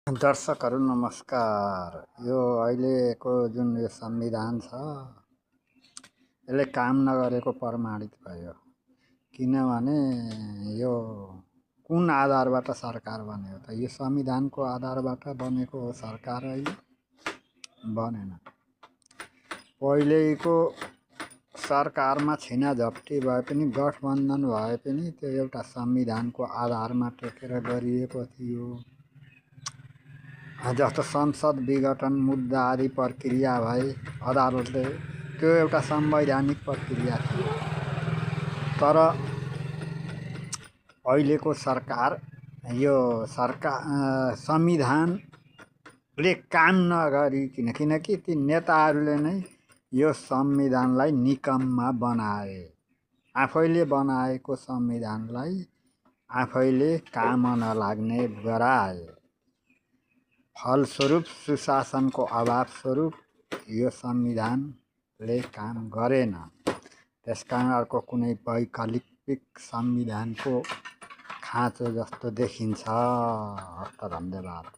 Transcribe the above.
दर्शकहरू नमस्कार। यो अहिलेको जुन यो संविधान छ यसले काम नगरेको प्रमाणित भयो। किनभने यो कुन आधारबाट सरकार बन्यो त? यो संविधानको आधारबाट बनेको हो सरकार? अहिले बनेन। पहिलेको सरकारमा छिनाझप्टी भए पनि गठबन्धन भए पनि त्यो एउटा संविधानको आधारमा टेकेर गरिएको थियो। जस्तो संसद विघटन मुद्दा आदि प्रक्रिया भए अदालतले, त्यो एउटा संवैधानिक प्रक्रिया थियो। तर अहिलेको सरकार यो संविधानले काम नगरिकन, किनकि ती नेताहरूले नै यो संविधानलाई निकम्मा बनाए। आफैले बनाएको संविधानलाई आफैले काम नलाग्ने गराए। फलस्वरूप सुशासनको अभाव स्वरूप यो संविधानले काम गरेन। त्यसकारण अर्को कुनै वैकल्पिक संविधानको खाँचो जस्तो देखिन्छ। हस्त धन्यवाद।